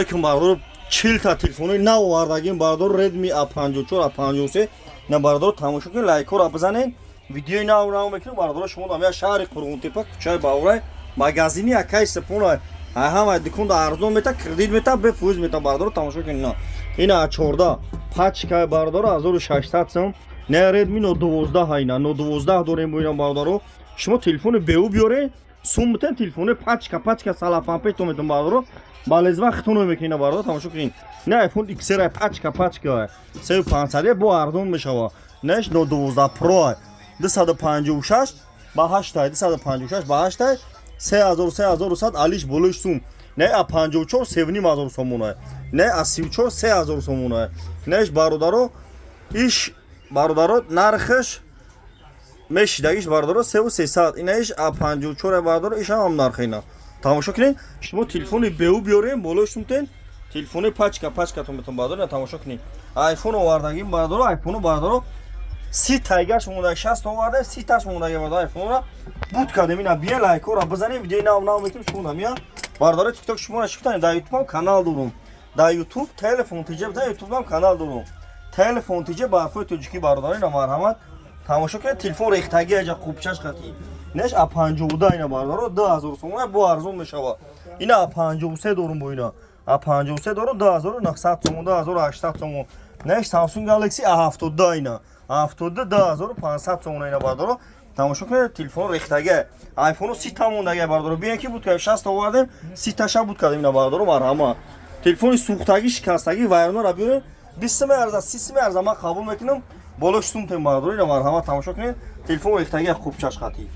Алейкум, бародаро. 40 та телефонои нав овардагим, бародаро. Redmi A54, A53 на, бародаро, тамошо кунед, лайкҳоро бизанед. Видеои нав нав мекунем, бародаро. Шумо дам я шаҳри Қурғонтепа, кӯчаи Баҳорай, магазини акай Сипона. Ҳама дуконда арзон мета, кредит мета, бефоиз мета, бародаро. Тамошо кунед, ина, ина A14 пачка, бародаро, 1600 сом. Не, Redmi Note 12 ҳайна, Note 12 дорем бо ина, бародаро. Шумо телефони беу биёред, сум битен, телефони пачка пачка салафанпето метон, бародаро. Балез вақтон мекунед, бародаро, тамошо кунед. Не, iPhone XR пачка пачка 3500, бо арзон мешава. Неш Note 12 Pro 256 ба 8, 256 ба 8, 3000, 3100, алиш болои сум. Не, а 54 3500 сомона. Не, а 34 3000 сомона. Неш, бародаро, иш, бародаро, нархаш мешидагиш, бародаро, 3300. Инаиш а 54, бародаро, иш ҳам нарх ина. Тамошо кунед, шумо телефони беу биёрем, болои сумтен, телефони пачка пачкатон метон, бародаро. Тамошо кунед, айфон овардагим, бародаро. Айфону, бародаро, 30 тайгаш монда, 60 овардем, 30 таш мондаги, бародаро. Айфонро буд кардем. Ина бия, лайкҳоро бизанем, видеои нав нав мекунем. Шумо намия, бародаро, Тикток шуморо шифтанем. Дар Ютубам канал дорум, дар Ютуб Телефон ТЖ бизан, Ютубам канал дорум, Телефон ТЖ, ба ҳарфҳои тоҷикӣ, бародаро. Ина, марҳамат, тамошо кунед, телефон рехтаги аҷа қубчаш қатӣ. Неш а 52 ина, бародаро, 2000 сомона, бо арзон мешава. Ина а 53 дорум, бо ина а 53 дорум, 2900 сомон, 2800 сомон. Неш Samsung Galaxy а 72, ина а 72, 2500 сомона. Ина, бародаро, тамошо кунед, телефон рехтага, айфону 30 та мондага, бародаро. Биен ки буд кардем, 60 овардем, 30 таша буд кардем. Ина, бародаро, марҳамат, телефони сӯхтагӣ, шикастагӣ, вайронара биёред, 20 меарза, 30 меарза, ман қабул мекунам, болош сумтем, бародаро. Ина, марҳамат, тамошо кунед, телефон рехтаги, хубчаш қатӣ.